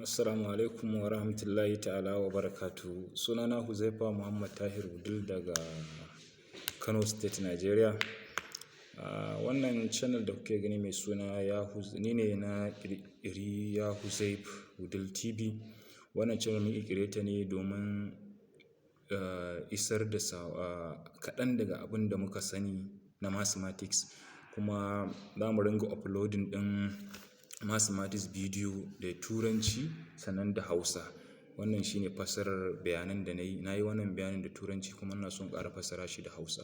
Assalamu alaikum wa rahmatullahi ta'ala wa barakatuhu. Sunana Huzaifa Muhammad Tahir Wudil daga Kano State, Nigeria. Wannan channel da kuke gani mai suna ni ne na ƙirƙiri Ya Huzaif Wudil TV. Wannan channel mun ƙirƙire ta ne domin isar da kaɗan daga abin da muka sani na mathematics. Kuma za mu ringa uploading ɗin mathematics video da Turanci sannan da Hausa. Wannan shine fassarar bayanan da na yi. Na yi wannan bayanin da Turanci kuma ina son ƙara fassara shi da Hausa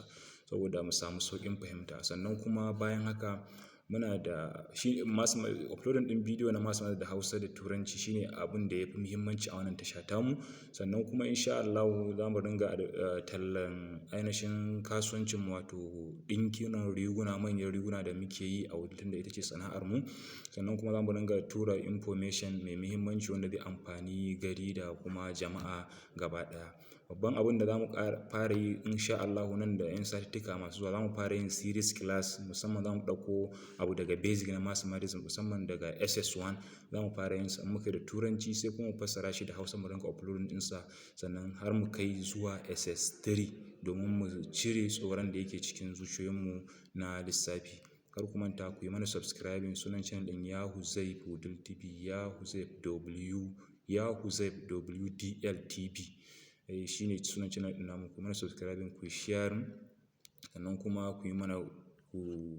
saboda mu samu sauƙin fahimta. Sannan kuma bayan haka, muna da shi uploading ɗin bidiyo na mathematics da Hausa da Turanci shine abun da yafi muhimmanci a wannan tasha tamu. Sannan kuma in sha Allahu za mu ringa tallan ainihin kasuwancin mu, wato ɗinkunan riguna, manyan riguna da muke yi a Wudil, tunda ita ce sana'ar mu. Sannan kuma za mu ringa tura information mai muhimmanci wanda zai amfani gari da kuma jama'a gaba ɗaya. Babban abun da za mu fara yi in sha Allahu nan da 'yan satuttuka masu zuwa, za mu fara yin series class. Musamman za mu ɗauko abu daga basic na mathematics, musamman daga SS1 za mu fara yin sa. In muka yi da Turanci, sai kuma mu fassara shi da Hausa, mu ringa uploading ɗinsa, sannan har mu kai zuwa SS3 domin mu cire tsoron da yake cikin zuciyoyin mu na lissafi. Kar ku manta ku yi mana subscribing. Sunan channel ɗin Ya Huzaif Wudil TV, Ya Huzaif W, Ya Huzaif WDL TV. Eh, shine sunan channel ɗin namu. Ku mana subscribing, ku yi sharing, sannan kuma ku yi mana ku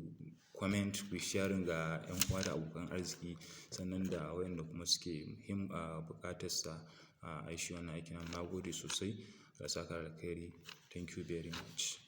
comment, ku yi sharing ga 'yan uwa da abokan arziki, sannan da wayanda kuma suke buƙatar sa a shi wannan aikin. Na gode sosai. Allah saka da alkhairi. Thank you very much.